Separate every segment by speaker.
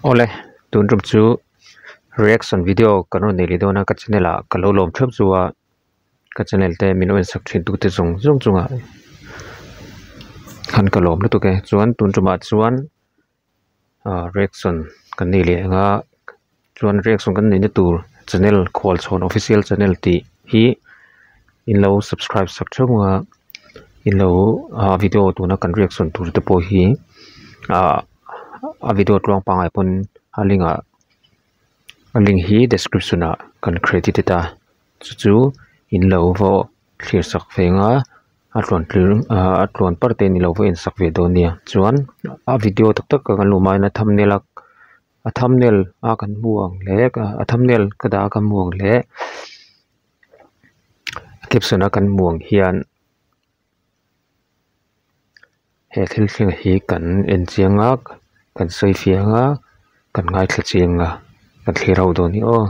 Speaker 1: Awle, tun tum chu reaction video kan rawn nei leh dawn a, ka channel ah ka lo lawm theuh chu a, ka channel te min lo en sak thin tute zawng zawng chungah khan ka lawm lutuk e, chuan tun tumah chuan ah reaction kan nei leh ang a, chuan reaction kan neihna tur channel khualchhawn official channel tih hi in lo subscribe sak theuh ang a, in lo ah video tuna kan reaction tur te pawh hi ah a video tluang pangngai pawn a link ah a link hi description ah kan credited a chu chu in lo va thlir sak ve ang a a tluan tlir ah a tluan par te in lo va en sak ve dawn nia chuan a video tak tak a kan luh hma in a thumbnail a a thumbnail a kan hmu ang leh a thumbnail ka dah a kan hmu ang leh a caption a kan hmu ang hian he thil thleng hi kan en chiang a kan sawi fiah ang a kan ngaithla chiang a kan thlir ho dawn hi aw.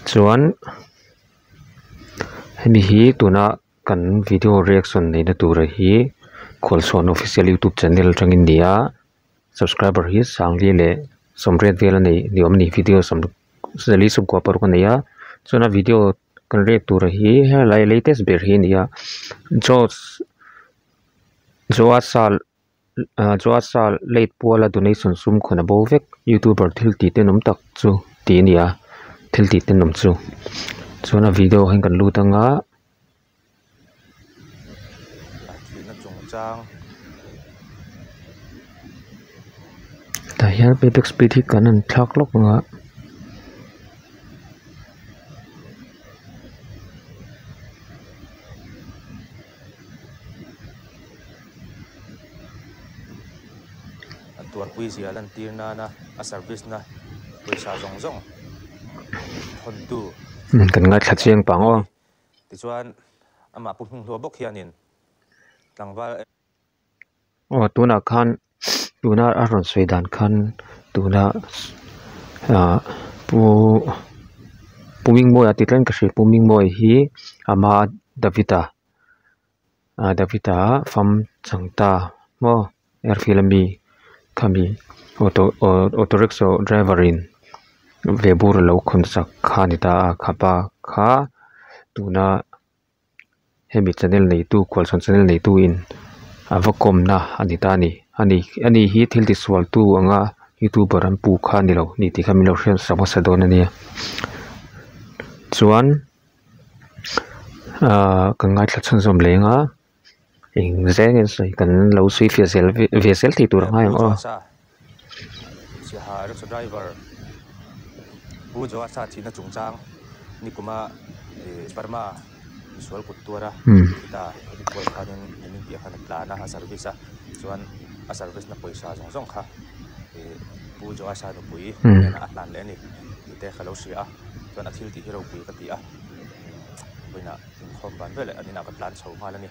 Speaker 1: Chuan hemi hi tuna kan video reaction neihna tura hi Khualchhawn official youtube channel atangin ni a subscriber hi sangli leh sawmriat vel a nei ni awm a ni video sawm zali sawmkua paruk a nei a chuan a video kan react tura hi helai latest ber hi a ni a Jos Joasa ah Joasa late puala donation sum khawn a bo vek youtuber thil tih tenawm tak chu tih a ni a thil tih tenawm chu chuan a video ah hian kan lut anga. Tah hian playback speed hi kan han thlak lawk ang a.
Speaker 2: An tuarpui zia lantir nana a service na pawisa zawng zawng thawntu
Speaker 1: Kan ngaithla chiang pang aw.
Speaker 2: Tichuan amah pu hming hluah bawk hianin tlangval.
Speaker 1: Aw tunah khan tuna a rawn sawi dan khan tuna ah pu pu Mingmawia tih tlang ka hria pu Mingmawia hi ama David-a ah David-a fam chang ta maw airfield ami khami auto auto rickshaw driver in ve bur a lo khawn sak kha a ni ta a khapa kha tuna. Hemi channel neitu khualchhawn channel neitu in a va kawmna a ni ta a ni ani ani hi thil tisual tu anga youtuber an pu kha a ni lo ni tih kha min lo hriat sak hmasa dawn a nia chuan ahh kan ngaithla chhunzawm leng a eng zeng in sawi kan lo sawi fiah zel ve zel thei tur a ngai ang aw.
Speaker 2: Siaha rickshaw driver Pu Joasa thihna chungchang nikuma Burma misual kut tuara ta heti kual khanin nimin piah khan a tlan a a service a chuan a service na pawisa zawng zawng kha Pu Joasa nupui hnenah a hlan leh a ni tih te ka lo hria a chuan a thil tih hi ropui ka ti a vawiinah inkhawm ban veleh an inah ka tlan chho nghal a ni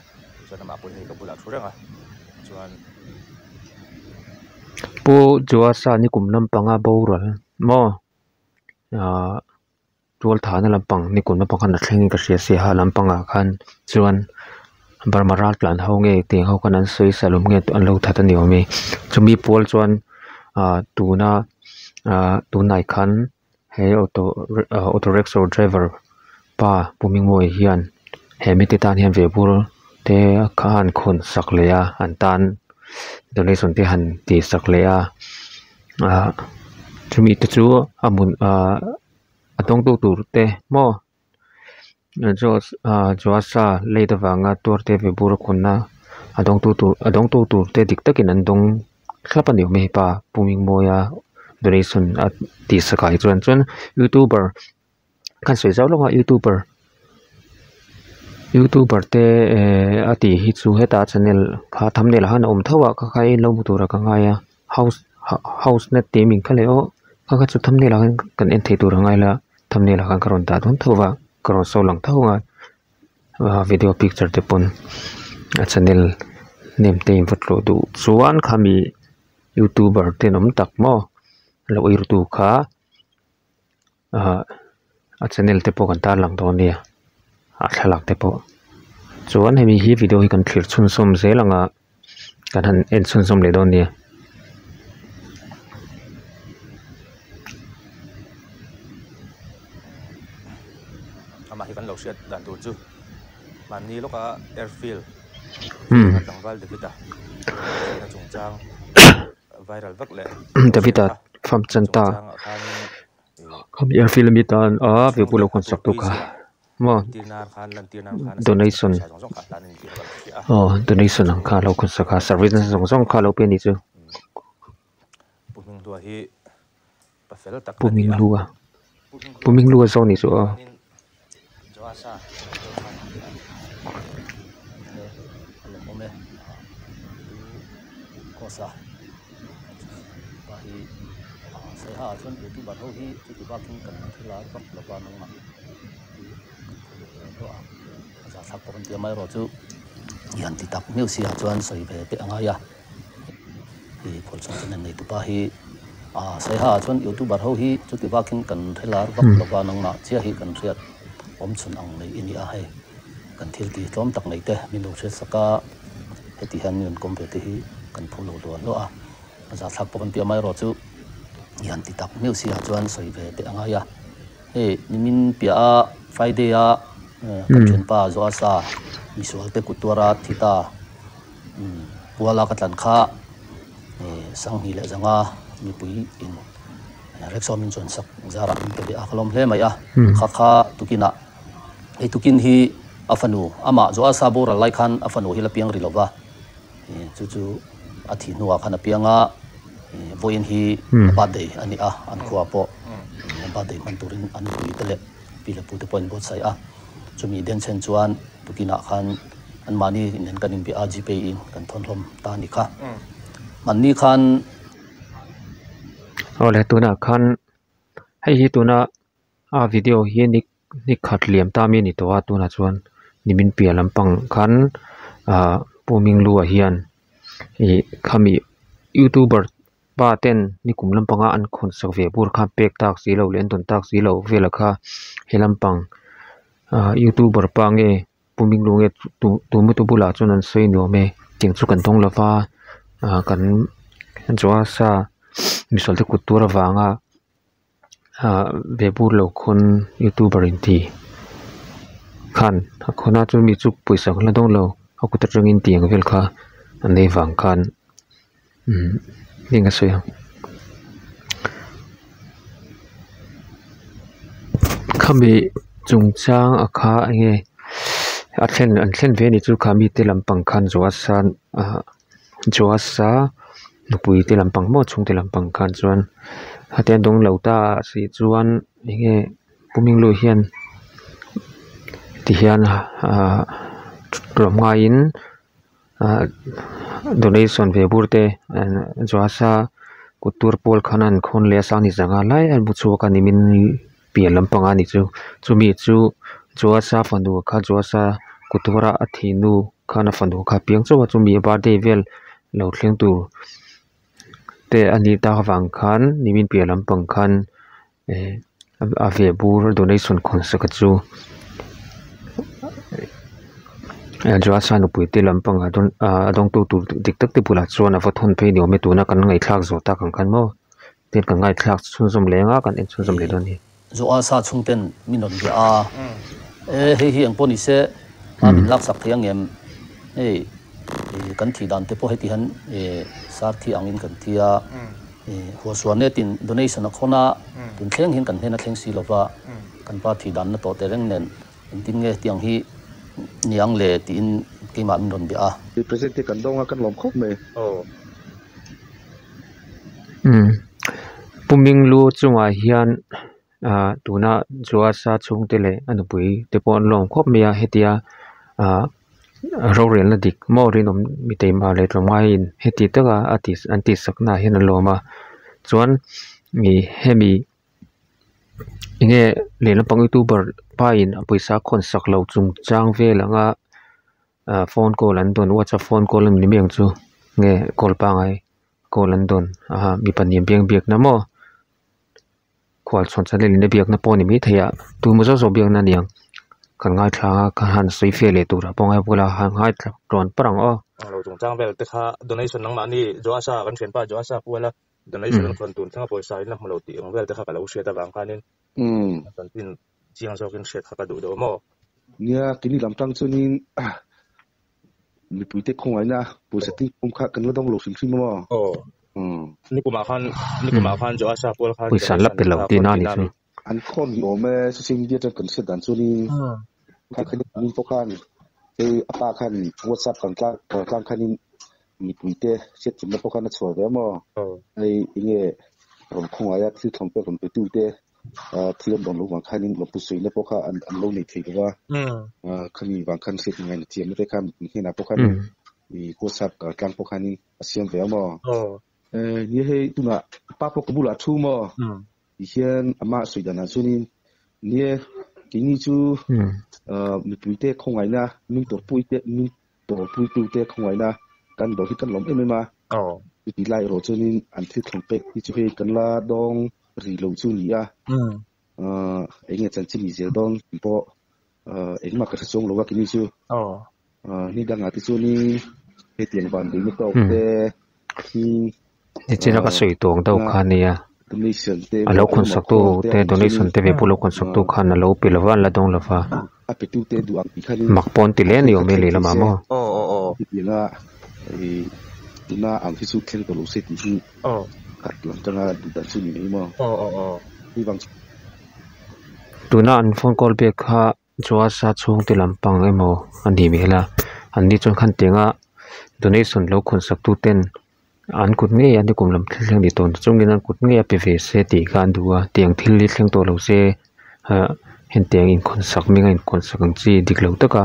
Speaker 2: chuan amah pawhin hei ka bulah a thu reng a chuan.
Speaker 1: Pu Joasa ni kum lampanga boral maw ahh tual thahna lampang ni kum lampang khan a thleng in ka hria sia ha lampangah khan chuan Burma ral tlan ho nge tiang ho khan an sawi salawm nge an lo that a ni awm e chumi pual chuan ahh tuna ahh tunai khan he auto auto rickshaw driver pa Pu Mingmawia hian he mite tan hian ve bur te kha an khawn sak leh a an tan donation te han tih sak leh a ah chumi te chu a hmun ah a dawngtu tur te maw Joasa late avanga tuar te ve bur a khawnna a dawngtu tur a dawngtu tur te dik takin an dawng thlap a ni awm e hepa Pu Mingmawia donation a tih sak ah hi chuan chuan youtuber khan sawi zau lawk a youtuber youtuber te eh a tih hi chu heta channel kha thumbnail ah khan a awm tho a kha kha in lo hmu tur ah ka ngai a house house net tih a min kha leh aw kha kha chu thumbnail ah khan kan en thei tur a ngai la thumbnail ah khan ka rawn dah dawn tho va ka rawn sawi lang tho ang a video picture te pawn a channel name te in va tlawh duh chuan khami youtuber te an awm tak maw lo ei ru tu kha. Ahh a channel te pawh kan tarlang dawn nia a thlalak te pawh chuan hemi hi video hi kan thlir chhunzawm zel ang a. Kan han en chhunzawm leh dawn nia.
Speaker 2: Amah hi kan lo hriat dan tur chu mahni lawka airfield tlangval David-a thihna chungchang viral vak leh
Speaker 1: David-a fam chan ta khami airfield ami tan a vehbur lo khawnsak tu kha maw donation aw donation ang kha lo khawnsak a service nasa zawng zawng kha lo pe a nih chu. Pu Minghlua Pu Minghlua zawk nih chu aw. Awle tunah khan hei hi tuna a video hi ni ni khat liam ta mi a ni tawh a tunah chuan nimin piah lampang khan ah Pu Minghlua hian ih khami youtuber pa ten nikum lampanga an khawn sak ve bur kha pek tak si lo leh an dawn tak si lo velah kha he lampang ah youtuber pa nge Pu Minglu nge tu tu bulah chuan an sawi nuam e tiang chu kan dawng lova ah kan Joasa misual te kut tur avanga ah ve bur lo khawn youtuber in ti khan a khawn a chumi chu pawisa kan la dawng lo a kut atangin tiang vel kha an nei vang khan umm heng a sawi ang. Khami chungchang a kha enge a thlen an thlen ve anih chu kha mite lampang khan Joasa ah Joasa nupui te lampang maw chhungte lampang khan chuan hetiang an dawng lo ta si chuan enge Pu Minglu hian tihian ah tlawm ngaiin ah donation ve bur te Joasa kut tur pawl khan an khawn leh a sang ni zanga lai a bu chhuak a nimin pian lampang a ni chu chumi chu Joasa fanu kha Joasa kut tura a thih nu khan a fanu kha a piang chauh a chumi a birthday vel lo thleng tur te a nih tak avang khan nimin piah lampang khan eh a ve bur donation khawn sak a chu Joasa nupui te lampang ah a dawngtu tur dik tak te bulah chuan a va thawn phei ni awm e tuna kan ngaihthlak zawh tak ang khan maw tin kan ngaihthlak chhunzawm leh anga kan en chhunzawm leh dawn a ni.
Speaker 3: Joasa chhungten min rawn bia a, e hei hi engpawh ni se a min laksak thei ang em? Hei kan thih dan te pawh heti hian sar thi angin kan thi a, Huasuanetin donation a khawn a, tun thleng hian kan hnen a thleng si lova, kan pa thih danna tawh tehreng nen engtin nge hetiang hi niang le tiin keimah min rawn bia a.
Speaker 4: Present hi kan dawng a kan lawm khawp mai.
Speaker 1: Umm Pu Minglu chungah hian ah tuna Joasa chhungte leh a nupui te pawh an lawm khawp mai a hetia ah rorelna dik maw rinawm mi taima leh tlawmngaiin heti taka a tih an tih saknaah hian an lawm a chuan ih hemi enge lehlam pang youtuber pa in a pawisa a khawn sak loh chung chang vel anga ah phone call an dawn whatsapp phone call a ni mai ang chu nge call pangai call an dawn a mipa nen biang biakna maw. Khual chhawn chhan leh lehna biakna pawh a ni maithei a, tu maw zawk zawk biakna a ni ang. Kan ngaithla a, ka han sawi fiah leh turah pawh ngai bawk ila, han ngaithla tluan par ang aw.
Speaker 2: Lo chungchang vel te kha donation nangmahni Joasa kan thianpa Joasa puala donation an khawn tun thleng a pawisa in la hmu lo tih ang vel te kha ka lo hriat avang khanin a chanchin chiang zawkin hriat kha ka duh deuh maw?
Speaker 4: Nia, keini lam tang chuanin mipuite khawngaihna pawisa ting pawm kha kan la dawng lo hrim hrim a maw?
Speaker 2: Aw. Nikumah khan nikumah khan Joasa pual khan
Speaker 1: Pawisa an la pe lo tihna a nih chu.
Speaker 4: An khawn ni awm e, social media atang kan hriat dan chuanin kha khan min pawh khan hei a pa khan WhatsApp kan tlang tlang khanin mipuite hriatthiamna pawh khan a chhuah ve a maw? Hei enge rawn khawngaih a thil thlawm pek rawn pe tu te thil an dawn loh vang khanin lawmpu sawina pawh kha an lo nei thei lo va, khami vang khan hriat ngaihna thiamna te kha mipui hnenah pawh khanin i WhatsApp tlang pawh khanin a siam ve a maw? Nia hei tunah pa pawh ka bulah a thu maw? Tihian amah sawi danah chuanin nia keini chu mipuite khawngaihna min tawrhpuite min tawrhpuitute khawngaihna kan dawr hi kan lawm em em a. Chuti lai erawh chuanin an thil thlawm pek hi chu hei kan la dawng ri lo chu ni a. Eng nge chanchin ni zel dawn tih pawh engmah ka hre chuang lo a keini chu. Ni dangah te chuanin hetiang van duhna tawk te hi
Speaker 1: Nichina ka sawi tawng deuh kha ania. A lo khawn sak tu te donation te ve pawh lo khawn sak tu khan a lo pe lova an la dawng lova. Mak pawh an ti hle a ni awm e lehlamah maw. Tuna an phone call biak kha Joasa chhungte lampang emaw a ni hmel a, anni chuan khan tianga donation lo khawn sak tu ten an kut ngei a nikum lam thil thleng ni tawn chungin an kut ngei a pe ve se tih kha an duh a, tiang thil hi thleng tawh lo se ah hetiang inkhawn sak hming a inkhawn sak ang chi dik lo taka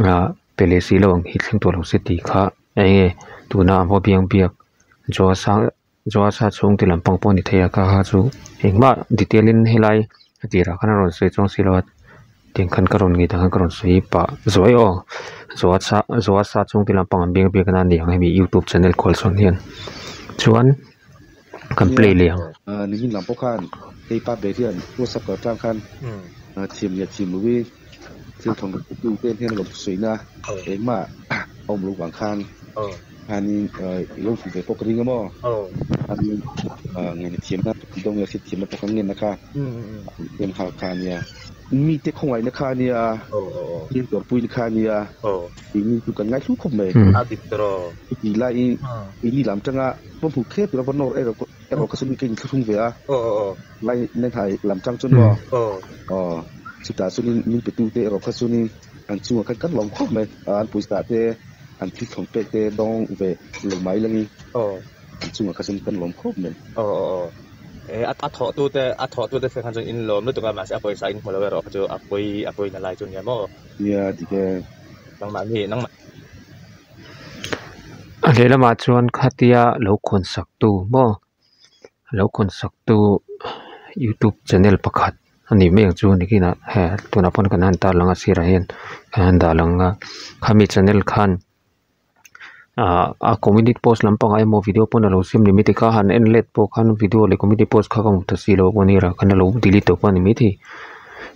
Speaker 1: ah pe leh si lo ang hi thleng tawh lo se tih kha eng nge tuna a vaw biang biak Joasa Joasa chhungte lampang pawh a ni thei a kha kha chu engmah detail in helai a tirah khan a rawn sawi chuang si lo a tiang khan ka rawn ngei tah khan ka rawn sawi pah zuai aw Joasa Joasa chhungte lampang an biak biak na a ni ang hemi youtube channel khawl chhuan hian chuan kan play leh ang.
Speaker 4: Nimin lam pawh khan hei pa ber hian WhatsApp kal tlang khan thiam leh thiam loin thil thawm rawn pe tu te hian a rawn sawina engmah a awm loh vang khan Khanin i lo hmu ve pawh ka ring a maw? Khanin ngaihna thiamna ti dawng nge hriat thiamna pawh kan ngenna kha en nghal kha a nia. Mite khawngaihna kha a nia, thil dawrpuina kha a nia, keini chu kan ngaihlu khawp mai.
Speaker 2: A dik tawh.
Speaker 4: Chutih laiin keini lam tanga va hmu kher tura va nawr erawh erawh kha chuan ka inthlahrung ve a. Lai Nenghai lam tang chuan maw? Aw, chutah chuanin min petute erawh kha chuanin an chungah khan kan lawm khawp mai. An pawisa te an thil thlawm pek te dawng ve lo mai langin an chungah kha chuan kan lawm khawp mai.
Speaker 2: Aw aw aw e a thawh tu te a thawh tu te khan chuan in lawm lutuk a mahse a pawisa in hmu lo erawh kha chu a pawi a pawi na lai chu nia maw.
Speaker 4: Nia dik e.
Speaker 2: Nangmah ni nangmah.
Speaker 1: A lehlamah chuan khatia lo khawn sak tu maw lo khawn sak tu youtube channel pakhat a nih mai ang chu nikinah he tunah pawn kan han tar lang a sirah hian kan han dah lang a khami channel khan ah a community post lampangah emaw video pawn alo siam ni maithei kha han en let pawh khan video leh community post kha ka hmu ta si lo a ni rah khan alo delete tawh pawh a ni maithei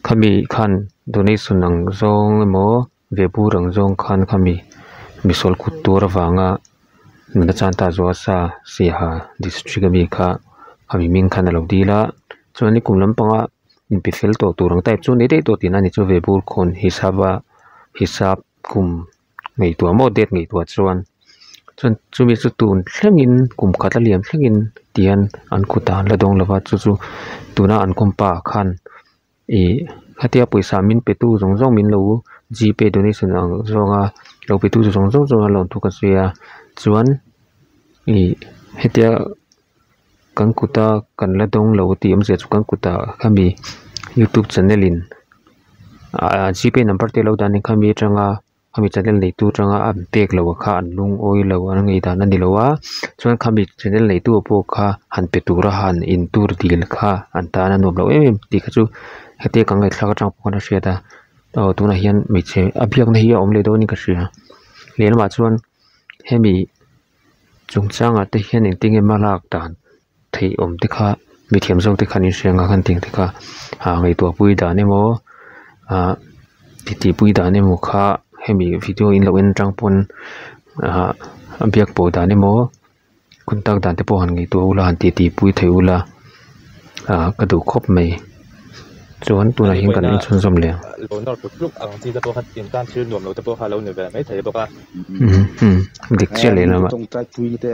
Speaker 1: khami khan donation ang zawng emaw ve bur ang zawng khan khami misual kut tur avanga nuna chan ta zual sa Siaha district ami kha khami hming khan alo dil a chuan nikum lampanga inpe fel tawh tur ang type chu nei daih tawh tihna a ni chu ve bur khawn hisap a hisap kum ngaihtuah maw date ngaihtuah chuan chuan chumi chu tun thlengin kum khat a liam thlengin tihian an kutah an la dawng lova chu chu tuna an kawmpa khan. Ih hetia pawisa min pe tu zawng zawng min lo gpay donation ang zawnga lo pe tu zawng zawng chuan lawm thu ka sawi a chuan ih hetia kan kuta kan la dawng lo tih awmzia chu kan kutah khami youtube channel in ah gpay number te lo dah a ni khami atanga. Khami channel neitu atanga an pek loh kha an lungawi lo an ngaihdan a ni lo a chuan khami channel neitu pawh kha han pe tura han in tur dil kha an tan a nuam lo em em tih kha chu hetia kan ngaihthlak atang pawh khan a hriat a aw tunah hian hmeichhe a biakna hi a awm leh dawnin ka hria lehlamah chuan hemi chungchangah te hian engtin nge hma lak dan theih awm te kha mithiam zawk te khan in hria ang a khan tiang te kha ah ngaihtuah pui dan emaw ah. Titi pui dan emaw kha hemi video in lo en atang pawn ah a biak pawh dan emaw contact dan te pawh han ngaihtuah ula han titi pui thei ula ah ka duh khawp mai chuan tunah hian kan inchhunzawm leh ang.
Speaker 2: Lo nawr tluk tluk ang chi te pawh kha in tan thil nuam lo te pawh kha a lo ni ve mai thei bawk a.
Speaker 1: Umm umm dik chiah leh lamah.
Speaker 4: Tawngtai pui te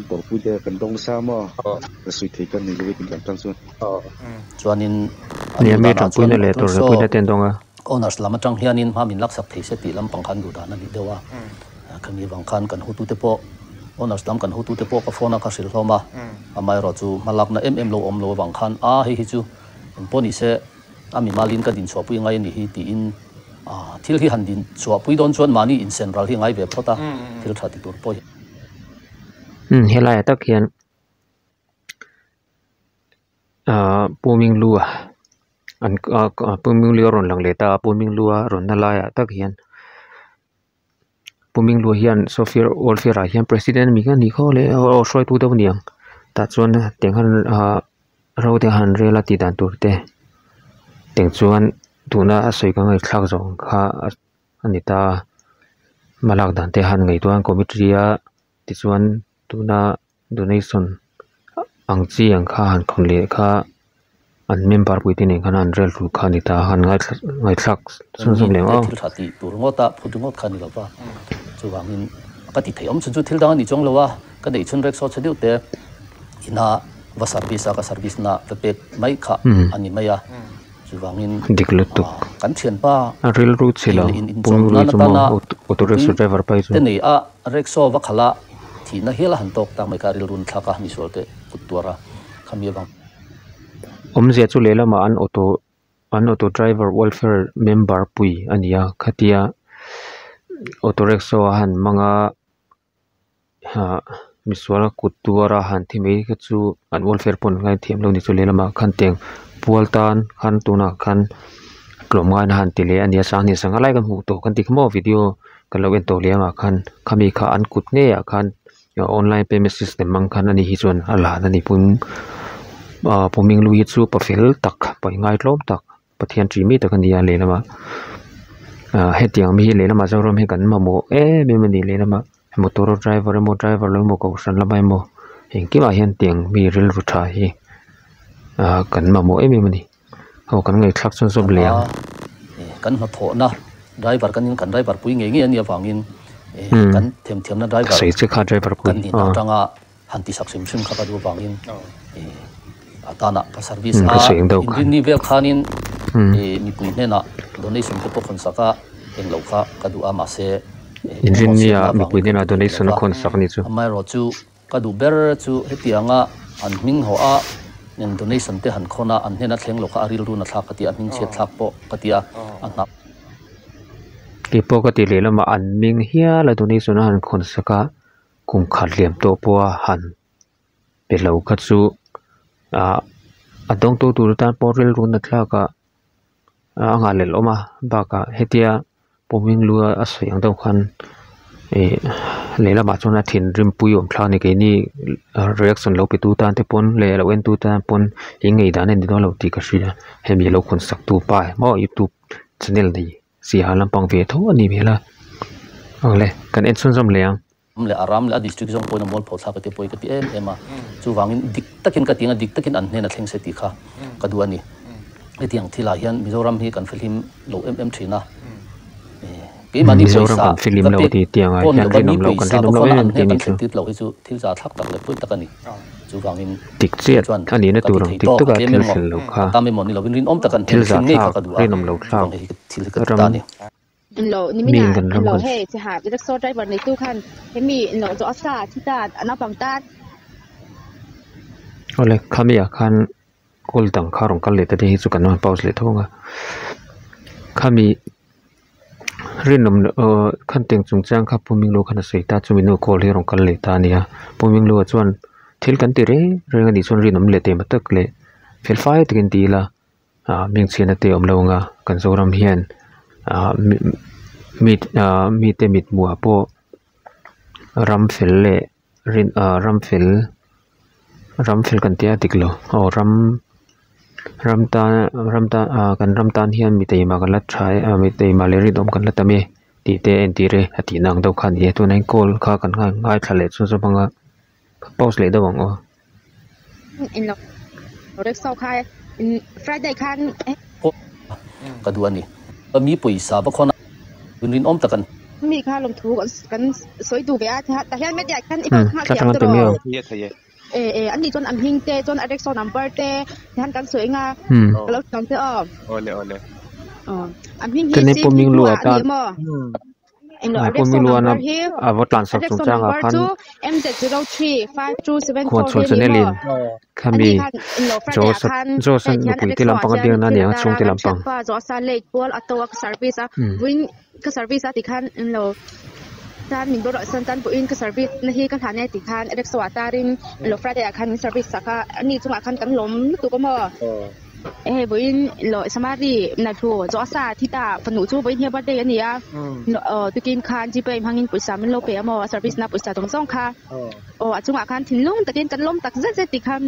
Speaker 4: tawrhpui te kan dawng nasa maw ka sawi thei ka nei lo e kan tan chuan.
Speaker 3: Chuanin an
Speaker 1: Nia
Speaker 3: duh
Speaker 1: mi
Speaker 3: danah chuan
Speaker 1: tanpuina leh
Speaker 3: tun
Speaker 1: tawrhna
Speaker 3: saw
Speaker 1: puina te an dawng a.
Speaker 3: Owners lam atang hianin hma min laksak thei se tih lampang khan duh dan a ni deuh a. Khami avang khan kan hotute pawh owners lam kan hotute pawh ka phone a ka hrilh hlawm a. Amaherawhchu hmalakna em em lo awm lo avang khan a hei hi chu engpawh ni se a mimalin ka dinchhuahpui ngai a nih hi tiin thil hi han dinchhuahpui dawn chuan mahni insen ral hi ngai ve phawt a, thil tha ti tur pawh hi.
Speaker 1: Umm helaiah tak hian ahh Pu Minglua an Pu Minglua a rawn lang leh ta a, Pu Minglua rawnna laiah tak hian Pu Minglua hian software welfare ah hian president mi kha ni khaw leh aw hruaitu deuh a ni ang tah chuan tiang khan ahh ro te han rel a tih dan tur te tiang chuan tuna a sawi ka ngaihthlak zawng kha a ni ta a hmalak dan te han ngaihtuah a committee a tichuan tuna donation ang chi ang kha han khawn leh kha an member pui te nen khan an rel tur kha a ni ta a han ngaihthlak chhunzawm leh ang aw.
Speaker 3: Thil tha tih tur ngawt a phut ringawt kha a ni lo va, chuvangin ka ti thei awm chhun chu thil dang a ni chuang lo a, ka neih chhun rickshaw chhe deuh te ina va service a ka service na va pek mai kha a ni mai a, chuvangin
Speaker 1: Dik lutuk.
Speaker 3: kan thianpa
Speaker 1: A rilru chhe lo
Speaker 3: ei leh in
Speaker 1: Pu
Speaker 3: inchawm
Speaker 1: Minglui
Speaker 3: nan
Speaker 1: chu maw
Speaker 3: atana
Speaker 1: auto rickshaw
Speaker 3: tui
Speaker 1: driver pai chu.
Speaker 3: te nei a rickshaw va khalh a thihna hial a han tawk tak mai kha a rilru thlak a misual te kut tuar a khami avang.
Speaker 1: Awmzia chu lehlamah an auto an auto driver welfare member pui a ni a khatia auto rickshaw a han hmang a hah misual kut tuar a han thi mai kha chu an welfare pawh an ngaithiam lo a ni chu lehlamah khan tiang pual tan khan tunah khan tlawmngaina han ti leh a ni a sanghnih sangha lai kan hmuh tawh kan ti kha maw video kan lo en tawh leh amah khan khami kha an kut ngeiah khan online payment system hmang khan ani hi chuan a lan a ni pum ah pu Minglu hi chu pa fel tak pa inngaitlawm tak Pathian ṭih mi tak a ni a lehlamah ah hetiang mi hi lehlamah Zoram hi kan mamawh em em a ni lehlamah motor driver emaw driver lo emaw kohhran lamah emaw engkimah hian tiang mi rilru tha hi ah kan mamawh em em a ni. Aw kan ngaihthlak chuan zawm leh ang.
Speaker 3: Kan hnathawhna driver kan in kan driver pui ngei ngei a nih avangin kan themthiamna driver
Speaker 1: Sawi che kha driver pui
Speaker 3: kan nihna atanga han tisak hrim hrim kha ka duh avangin a tana ka service a inrinni vel khanin mipui hnenah donation te pawh khawn sak a englo kha ka duh a mahse
Speaker 1: Inrinnia mipui hnenah donation a khawn sak a ni chu.
Speaker 3: Amaherawhchu Ka duh ber chu hetianga an hming haw a, eng donation te han khawn a, an hnena thleng lo kha a rilru na thlak ka ti a, hming chhiat thlak pawh ka ti a, a hnap.
Speaker 1: Kei pawh ka ti leh lamah an hming hial a donation a han khawn sak a, kum khat liam tawh pawha han pe lo kha chu ah a dawngtu tur atan pawh rilru na thlak a. a nghah lel awm a bakah hetia pawming lu a sawi ang deuh khan ih lehlamah chuan a thinrim pui awm thlak a ni keini reaction lo pe tu tan te pawn leh lo en tu tan pawn eng ngei dan a ni dawn lo tih ka hria hemi lo khawn sak tu pa maw youtube channel nei siaha lampang ve tho a nih hmel a awle kan en chhunzawm leh ang.
Speaker 3: Ram leh a ram leh a district zawng pawhin a mualpho thlak te pawh hi ka ti em em a. Chuvangin dik takin ka ti ang a, dik takin an hnen a thleng se tih kha ka duh a ni. Hetiang thilah hian Mizoram hi kan fihlim lo em em thin a. Keimahni
Speaker 1: Mizoram
Speaker 3: pawisa
Speaker 1: kan fihlim
Speaker 3: va
Speaker 1: lo
Speaker 3: pek
Speaker 1: tih tiangah
Speaker 3: pawh ni
Speaker 1: hian
Speaker 3: lova mi
Speaker 1: rinawm lo kan
Speaker 3: pawisa va
Speaker 1: rinawm lo
Speaker 3: khawn a
Speaker 1: em
Speaker 3: an
Speaker 1: em tih
Speaker 3: hnen
Speaker 1: ni
Speaker 3: kan
Speaker 1: chu.
Speaker 3: thlen tir lo hi chu thil za thlak tak leh pawi tak a ni. Chuvangin
Speaker 1: Dik
Speaker 3: kei
Speaker 1: chiat
Speaker 3: chuan
Speaker 1: a nihna
Speaker 3: ka ti
Speaker 1: tur ang
Speaker 3: thei
Speaker 1: dik
Speaker 3: tawk
Speaker 1: taka
Speaker 3: a tlem
Speaker 1: thil
Speaker 3: emaw
Speaker 1: thlen lo kha
Speaker 3: a tam emaw ni lovin rinawm tak an
Speaker 1: thil
Speaker 3: hnen
Speaker 1: za
Speaker 3: thleng ngei kha
Speaker 1: thlak
Speaker 3: ka duh a.
Speaker 1: rinawm lo thlak
Speaker 3: Chuvang hei hi thil hi ka ti
Speaker 1: ram
Speaker 3: ta a ni.
Speaker 5: Lo
Speaker 1: mi
Speaker 5: nimina
Speaker 1: in kan ram
Speaker 5: lo
Speaker 1: kan
Speaker 5: hei che ha rickshaw driver nei tu khan hemi lo zawh a sa thi ta a naupang tan.
Speaker 1: Awle khami ah khan call dang kha rawn kal leh ta te hi chu kan rawn pause leh tho ang a khami rinawm loh aw khan teng chung chang kha Pu Minglo khan a sawi ta chumi hnu call hi a rawn kal leh ta a nia Pu Minglo ah chuan thil kan ti reng reng a nih chuan rinawm leh teh tak leh fel fai takin ti ila. Ah hmingchhiatna te a awm lo ang a kan Zoram hian ah mi ah mite mithmuhah pawh ram fel leh rin ah ram fel ram fel kan tia dik lo aw ram. Ram tan ram tan ah kan ram tan hian mi taima kan la tha e ah mi taima leh rinawm kan la tam e tih te a entir e a tihna ang deuh kha a ni a tunah hian call kha kan ngaithla leh chu chu hmang a pause leh deuh ang aw.
Speaker 3: Ka duh a ni. Mi pawisa va khawn a rinawm tak an.
Speaker 5: Mi kha lawmthu kan sawi duh ve a tah hian media khan i
Speaker 1: Hmm,
Speaker 5: nghal
Speaker 1: tla
Speaker 5: thiam
Speaker 1: tang an pe
Speaker 5: tawh
Speaker 1: mai ang.
Speaker 2: Thei e thei e.
Speaker 5: E e an nih chuan an hming te chuan a rickshaw number te hian kan sawi anga
Speaker 1: Hmm.
Speaker 5: ka lo hrilh ang che aw.
Speaker 2: Awle awle.
Speaker 5: Aw an hming hi
Speaker 1: Chennai
Speaker 5: C
Speaker 1: pawh
Speaker 5: P
Speaker 1: Ming
Speaker 5: two
Speaker 1: Lu
Speaker 5: ah
Speaker 1: a
Speaker 5: a ni
Speaker 1: tan
Speaker 5: maw? Englo a
Speaker 1: Hnai pawh
Speaker 5: rickshaw
Speaker 1: Ming Lu
Speaker 5: number
Speaker 1: an
Speaker 5: hi
Speaker 1: a va
Speaker 5: a
Speaker 1: tlansak
Speaker 5: rickshaw
Speaker 1: chungchangah
Speaker 5: number
Speaker 1: khan
Speaker 5: chu MZ035274
Speaker 1: khuan
Speaker 5: hi
Speaker 1: chhuan
Speaker 5: a ni
Speaker 1: channel
Speaker 5: maw?
Speaker 1: in
Speaker 5: An nih
Speaker 1: khami
Speaker 5: khan englo Friday ah
Speaker 1: Joseph
Speaker 5: khan
Speaker 1: Joseph
Speaker 5: hei hian a
Speaker 1: nupui te
Speaker 5: rickshaw ah
Speaker 1: lampang a
Speaker 5: hian
Speaker 1: biakna a
Speaker 5: thil
Speaker 1: ni
Speaker 5: a
Speaker 1: ang a
Speaker 5: tar a
Speaker 1: chhungte
Speaker 5: kan
Speaker 1: lampang.
Speaker 5: thianpa Josa late pawl a to a ka service a
Speaker 1: Hmm.
Speaker 5: vawiin ka service a tikhan englo Tan min bawrh san tan pawhin ka service na hi ka hlan e tih khan rickshaw ah tarin lo Friday ah khan min service sak a, ani chungah khan kan lawm lutuk a maw? Hei vawiin lo Samari Nalhlu Joasa thi ta fanu chu vawiin hi a birthday a ni a, tukin khan Gpay hmangin pawisa min lo pe a maw a service na pawisa zawng zawng kha aw a chungah khan thinlung takin kan lawm tak zet zet tih khan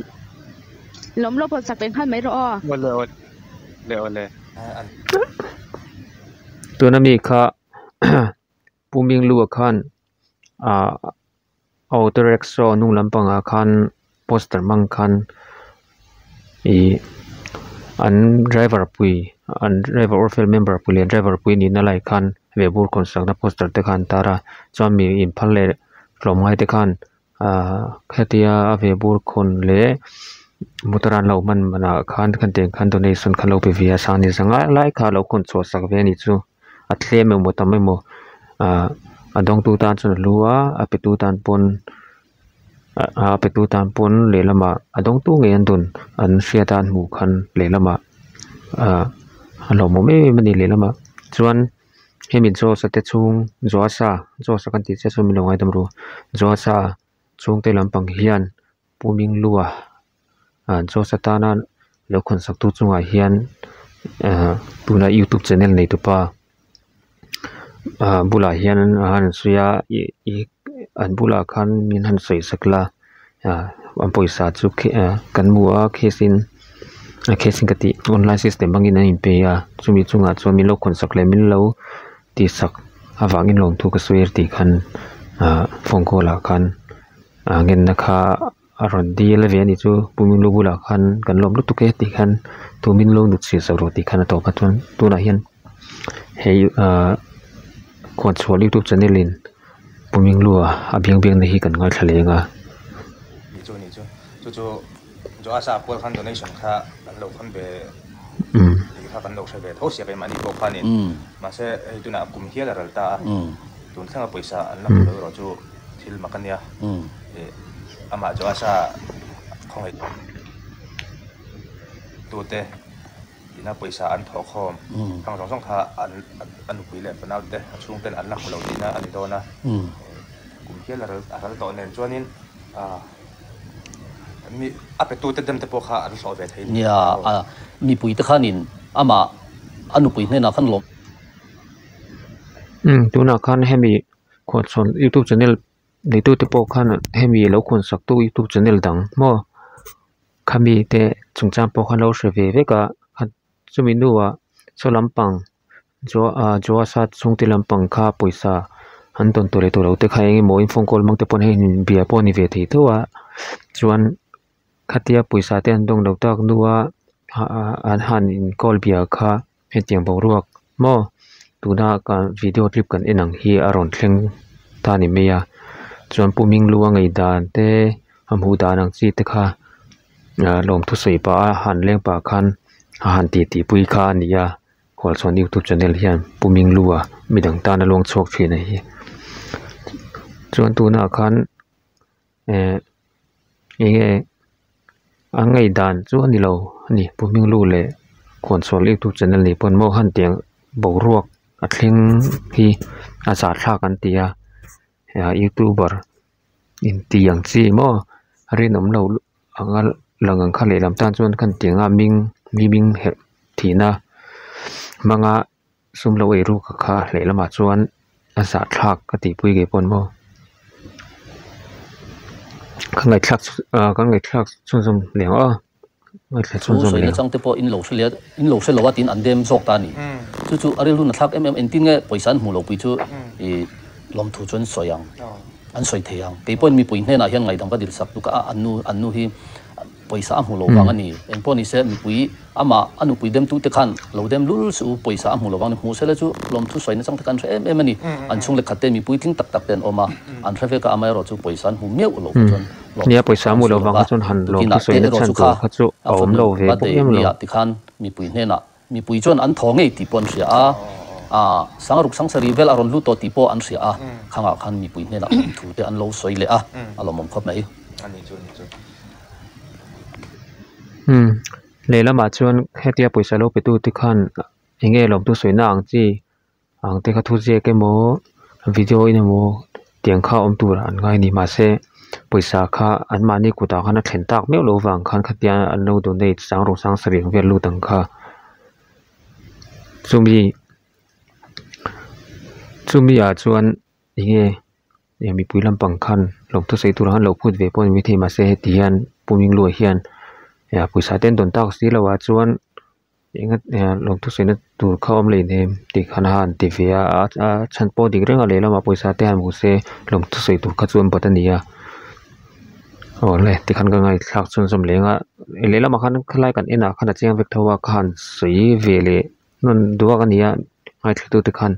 Speaker 5: lawm lo pawn sak ve nghal mai rawh aw.
Speaker 2: Awle awle awle.
Speaker 1: Tuna mi kha Pu Minglu-a khan ah auto rickshaw hnung lampangah khan poster hmang khan ih an driver pui an driver or fel member pui leh driver pui nihna lai khan vehbur khawn sakna poster te kha an tar a chuan mi inphal leh tlawmngai te khan ah hetia a vehbur khawn leh motor an lo hman manah khan khatiang khan donation kha lo pe ve a sang ni zanga lai kha lo khawn chhuah sak ve a nih chu. A tlem emaw tam emaw ah a dawngtu tan chuan a lu a a petu tan pawn a petu tan pawn lehlamah a dawngtu ngei an dawn an hriat a an hmuh khan lehlamah ah a hlauhawm em em a ni lehlamah chuan hemi Josh-a te chhung Joasa Josh-a kan tih chiah chuan min lo ngaidam ru Joasa chhungte lampang hian Pu Minglua ah Josh-a tana lo khawn sak tu chungah hian ah tuna youtube channel nei tupa ah bulah hian an han sawi a ih ih an bulah khan min han sawi sak la ah an pawisa chu ah kan hmu a cash in a cash in ka tih online system hmangin an inpe a chumi chungah chuan min lo khawn sak leh min lo tih sak avangin lawmthu ka sawi a tih khan ah phone call ah khan ah ngenna kha a rawn dil a ve a nih chu Pu Minglu bulah khan kan lawm lutuk e tih khan tu min lo nut chhir sak rawh tih khan a tawp a chuan tunah hian hei ah khuanchhuah youtube channel in Pu Minglu a a biang biakna hi kan ngaithla leh ang a.
Speaker 2: Nih chu nih chu chu chu Joasa pual khan donation kha an lo khawn ve tih kha kan lo hre ve tho sia keimahni pawh khanin mahse hei tunah kum hial a ral ta a tun thlenga pawisa an la hmu lo erawh chu thil mak a nia amah Joasa khawngaih tute ina pawisa an thawh khawm khang zawng zawng kha an a nupui leh fanau te a chhungten an la hmu lo tihna a ni dawn a kum hial a ral tawh nen chuanin mi a petute dem te pawh kha an hlawh ve thei ni.
Speaker 3: Nia, a mipui te khanin amah a nupui hnenah khan lawm.
Speaker 1: Umm tunah khan hemi khualchhawn youtube channel neitute pawh khan hemi lo khawn sak tu youtube channel dang maw khami te chungchang pawh khan lo hre ve vek a chumi hnuah saw lampang Joasa chhungte lampang kha pawisa an tawn tawh leh tawh lo te kha eng emaw in phone call hmang te pawn hei bia pawh a ni ve thei tho a chuan khatia pawisa te an dawng lo tak hnua an han in call bia kha hetiang boruak maw tuna kan video clip kan en ang hi a rawn thleng ta a ni mai a chuan Pu Minglua ngaihdan te a hmuh dan ang chi te kha lawmthu sawi pah a han leng pah khan a han tih tih pui kha a ni a. Khualchhawn youtube channel hian Pu Minglua midang tana luang chhuak thin a hi chuan tunah khan eh eng nge an ngaihdan chu a ni lo a ni Pu Minglu leh Khualchhawn youtube channel nih pawn maw han tiang boruak a thleng hi a zahthlak an ti a youtuber inti ang chi maw rinawm lo anga lang ang kha lehlam tan chuan khan tiang a ming mi ming herh thihna hmanga sum lo ei ruk kha lehlamah chuan a zahthlak ka tih pui ngei pawh ni maw ka ngaihthlak ah ka ngaihthlak chhunzawm leh ang aw. Ngaithla
Speaker 3: Thu
Speaker 1: chhunzawm
Speaker 3: sawi
Speaker 1: leh.
Speaker 3: nachang te pawh in lo hre leh in lo hre lo a tiin an dem zawk ta a ni. Chu chu a rilru nathlak em em engtin nge pawisa an hmuh lo pui chu i lawmthu chu an sawi ang, an sawi thei ang. Kei pawhin mipui hnenah hian ngaihdam ka dilsak tuk a, an nu an nu hi pawisa a hmu lo vang a ni. Engpawh ni se mipui amah a nupui demtute khan lo dem lul suh u, pawisa a hmu lo vang a ni. Hmuh sela chu lawmthu sawi nachang te kha an hre em em a ni. An chhung leh khat te mipui tling tak tak te an awm a, an hre vek a, amaherawh chu pawisa an hmu miauh lo kha chuan
Speaker 1: Nia pawisa mu lo vang kha chuan han lawm thu sawi na chhan tur kha chu a awm lo ve bawk em lo.
Speaker 3: Tikhan mipui hnenah mipui chuan an thaw ngei tih pawh an hria a, Sangruk Sangsarih vel a rawn lut tawh tih pawh an hria a, khangah khan mipui hnenah lawm thu te an lo sawi leh a, a lawmawm khawp mai.
Speaker 1: Umm lehlamah chuan hetia pawisa lo pe tu te khan eng nge lawm thu sawi na ang chi Ang te kha thu ziak emaw video in emaw tiang kha awm tur an ngai a ni mahse pawisa kha an mahni kutah khan a thlen tak meuh loh vang khan khatia an lo donate sang rawh sang sarih ang vel lut ang kha chumi chumi ah chuan enge mipui lampang khan lawmthu sawi tur ang an lo phut ve pawh a ni maithei mahse heti hian Pu Mingluai hian pawisa te an dawn tak si loh ah chuan. Enga lawmthu sawi na tur kha awm leh hnem tih khan a han ti ve a a chhan pawh dik reng a lehlamah pawisa te han hmu se lawmthu sawi tur kha chu an bat a ni a awle tikhan ka ngaihthlak chhunzawm leh ang a lehlamah khan khalai kan enah khan a chiang vek tho a ka han sawi ve leh hman duak a ni a ngaithla te khan.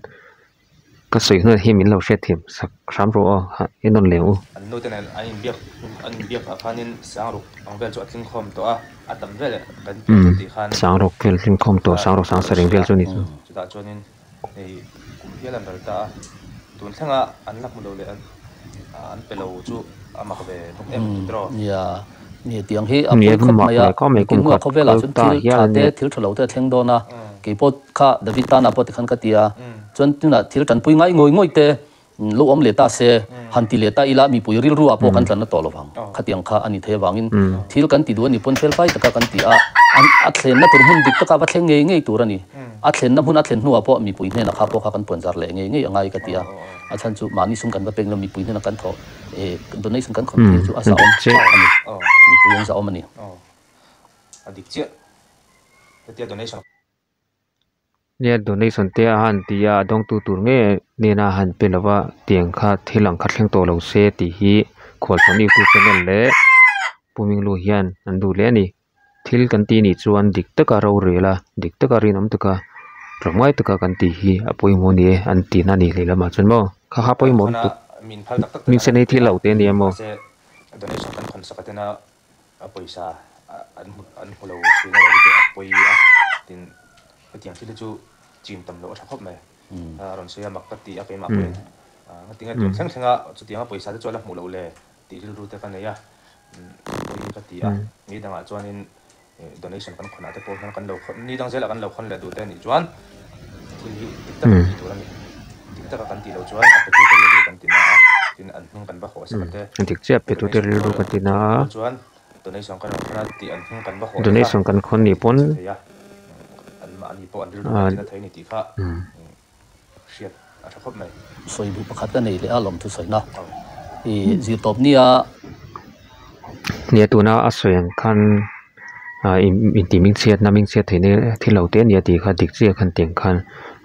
Speaker 1: Ka sawi hnuai hi min lo hriat thiam sak hram rawh aw, ha en nawn leh ang u.
Speaker 2: An nu te nen an inbiak an inbiak ah khanin Sangruk ang vel chu a tling khawm tawh a, a tam vel kan pian chu tih khan
Speaker 1: Sangruk vel tling khawm tawh, Sangruk sang sareng vel chu a ni chu.
Speaker 2: Chutah chuanin hei kum hial an ral ta a, tun thlenga an la hmu lo leh an pe lo chu a mak ve bawk em chu tiraw.
Speaker 3: Nia, ni tiang hi a pawi khawp mai a, kin hnuah khawvelah chuan thil tha te thil tha lo te a thleng dawn a, keipawh kha David tana pawh tikhan ka ti a, chuan tunah thil tanpui ngai ngawih ngawih te lo awm leh ta se, han ti leh ta ila mipui rilru ah pawh kan tlanna tawh lo vang, khatiang kha a ni thei avangin thil kan ti duh a ni pawn fel fai taka kan ti a, a thlenna tur hmun dik taka va thleng ngei ngei tur a ni, a thlenna hmun a thlen hnuah pawh mipui hnenah kha pawh kha kan puanzar leh ngei ngei a ngai ka ti a, a chhan chu mahni sum kan va pek lo mipui hnenah kan thawh. Donation kan khawn thei chu a zahawm a ni. Mipui an zahawm a ni.
Speaker 2: A dik chiah. Hetia donation.
Speaker 1: Nia donation te a han ti a, a dawngtu tur nge nena a han pe lova tiang kha thil ang kha thleng tawh lo se tih hi khualchhawn youtube channel leh Pu Minglu hian an duh leh a ni. Thil kan tih nih chuan dik taka rorel a, dik taka rinawm taka tlawmngai taka kan tih hi a pawimawh a ni e an tih na a ni hlei lamah chuan maw kha kha pawimawh lutuk hming sen hi thil lo te a ni a maw.
Speaker 2: Donation kan khawn sak atena a pawisa an an hmu lo thin a lo hi a pawi a tin hetiang thil hi chu chim tam loh a tha khawp mai a rawn sawi a mak ka ti a keimah pawhin ngatinge tun thleng thleng a chutiang a pawisa te chu a la hmuh loh le tih rilru te ka nei a, pawi ka ti a, ni dangah chuanin donation kan khawnah te pawh hian kan lo khawn, ni dang zelah kan lo khawn leh duh te a nih chuan thil hi dik taka tih tur a ni, dik taka kan tih loh chuan a petute rilru kan ti na a, tin an hming kan va hawh sak a te,
Speaker 1: Dik chiah petute rilru kan ti na a.
Speaker 2: Chuan donation kan rawn khawn a tih an hming kan va hawh
Speaker 1: Donation kan khawn nih pawn
Speaker 2: thei a, an mahni pawh an rilru kan ti na thei a ni tih kha hriat a tha khawp mai.
Speaker 3: Sawi duh pakhat ka nei leh a lawmthu sawina i zir tawp nia.
Speaker 1: Nia tuna a sawi ang khan ah intih hming chhiatna hming chhiat theihna thil lo te a nia tih kha dik chiah khan tiang khan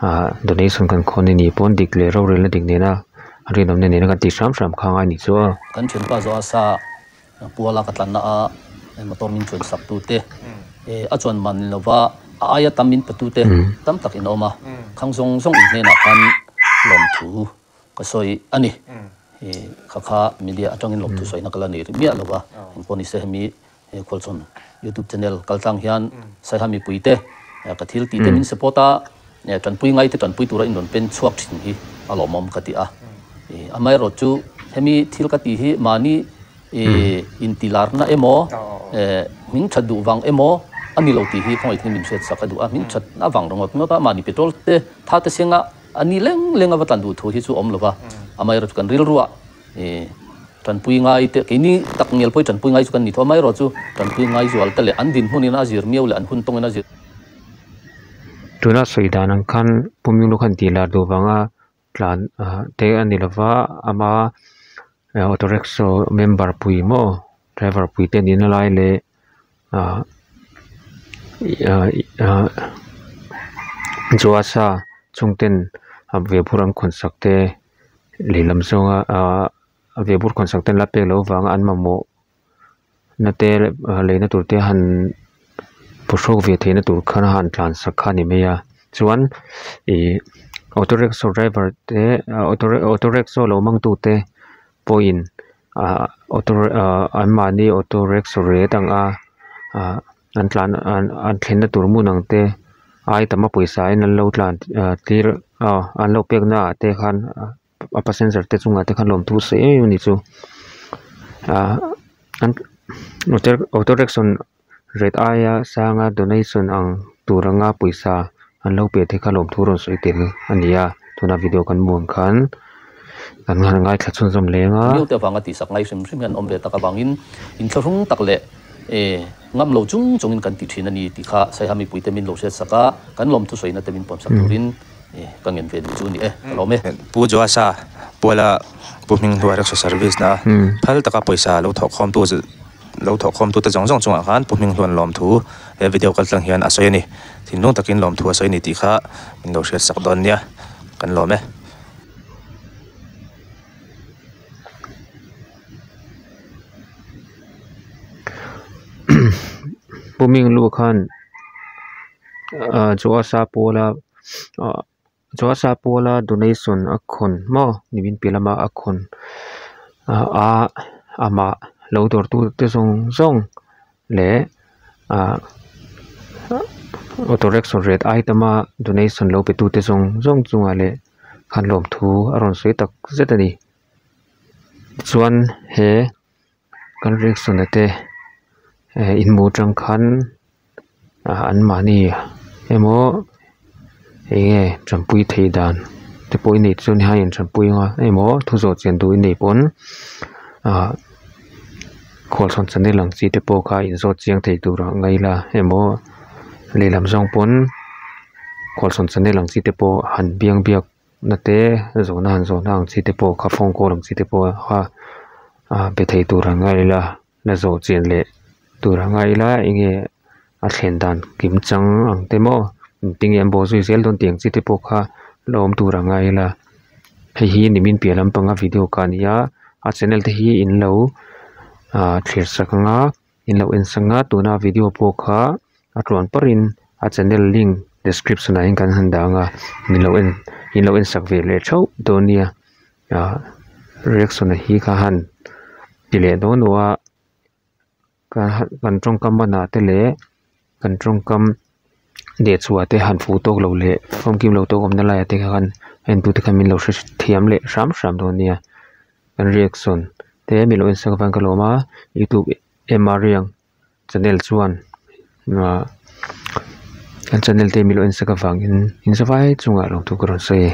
Speaker 1: ah donation kan khawn a nih pawn dik leh rorelna dik nena rinawmna nena kan tih hram hram kha a ngai nih chu aw.
Speaker 3: Kan thianpa zawh a sa Puala ka tlanna a motor min chuan sak tu te, a chuan man lova a aia tam min pe tu te tam tak in awm a, khang zawng zawng in hnenah khan lawmthu ka sawi a ni. Kha kha media atangin lawmthu sawina ka la nei rih miah lova, engpawh ni se hemi Khualchhawn youtube channel kaltlang hian Saiha mipui te ka thil tih te min support a, tanpui ngai te tanpui tura in rawn pen chhuak thin hi a lawmawm ka ti a. Amaherawhchu chu hemi thil ka tih hi mahni Intilarna emaw, hming that duh vang emaw a ni lo tih hi khawngaih min hriat sak a duh a. Hming that a vang ringawt ngawt a, mahni petrol te tha te senga a ni leng leng a va tlan duh thu hi chu awm lo va. Amaherawhchu kan rilruah tanpui ngai te, keini tak ngel pawh hi tanpui ngai chu kan ni tho. Amaherawhchu tanpui ngai zual te leh an dinhmunin a zir miau leh an hun tawngin a zir.
Speaker 1: Tuna sawi dan ang khan Pumyung lu khan tihlar duh vanga tlan te a ni lova ama auto rickshaw member pui maw driver pui te nihna lai leh ah Joasa chhungten vehbur an khawn sak te lehlam zawnga ahh vehbur khawn sak te an la pek loh avanga an mamawh na te leina tur te han phawrhrawk ve theihna tur khan a han tlan sak kha a ni mai a chuan ih auto rickshaw driver te auto auto rickshaw lo hmang tu te pawhin ah auto ah anmahni auto rickshaw rate ang a ah an tlan an thlenna tur hmun ang te ai tam a pawisa in an lo tlan ah tir ah an lo pek na ah te khan a passenger te chungah te khan lawmthu sawi em em a ni chu ah an auto rickshaw rate aia sanga donation ang tur anga pawisa an lo pe te kha lawmthu rawn sawi tel a ni a tuna video kan hmuh ang khan kan han ngaithla chhunzawm leng a.
Speaker 3: Miu te avanga tihsak ngai hrim hrim hian awm ve tak avangin inthlahrung tak leh ngam lo chung chungin kan ti thin a ni tih kha Saiha mipuite min lo hriatsak a, kan lawmthu sawina te min pawmsak turin ka ngen ve duh chu a ni e, ka lawm e.
Speaker 2: Pu Joasa Puala Pu Hminghluai Rickshaw Service na phal taka pawisa lo thawhkhawmtu Lo thawhkhawmtute zawng zawng chungah khan Pu Hminghluan lawmthu he video kal tlang hian a sawi a ni. Thinlung takin lawmthu a sawi a ni tih kha min lo hriat sak dawn nia, kan lawm e.
Speaker 1: Pu Hminghlu khan Joasa Pawla Joasa Pawla donation a khawn maw nimin piah lama a khawn a amah lo dawr tu te zawng zawng leh ah auto rickshaw rate item a donation lo pe tu te zawng zawng chungah leh khan lawmthu a rawn sawi tak zet a ni chuan he. Kan rickshaw na te eh inhmuh atang khan ah an mahni emaw eng nge tanpui theih dan te pawh i neih chuan hei in tanpui anga emaw thu zawh chian duh i neih pawn ah khualchhawn channel ang chi te pawh kha in zawt chiang thei tur ah ngai ila emaw lehlam zawng pawn khualchhawn channel ang chi te pawh han biang biak. Na te zawhna han zawhna ang chi te pawh kha phone call ang chi te pawh kha ah be thei tur ang ngai ila la zawh chian leh tur ang ngai ila eng nge a thlen dan kim chang ang te maw engtin nge an bawh zui zel dawn tih ang chi te pawh kha la awm tur ang ngai ila hei hi nimin piah lampanga video ka ni a a channel te hi in lo ah thlir sak ang a. In lo en sang a tuna video pawh kha a tluan parin a channel link description ah hian kan han dang a min lo en in lo en sak ve leh theuh dawn nia ah reaction a hi kha han ti leh dawn lo a kan tawngkam banah te leh kan tawngkam leh chhuah te han fuh tawk lo leh famkim lo tawk awmna laiah te khan entute khan min lo hre thiam leh hram hram dawn nia. Kan reaction te mi lo en sak avang ka lawm a youtube mr riang channel chuan ah kan channel te mi lo en sak avangin in zavai chungah lawmthu ka rawn sawi e.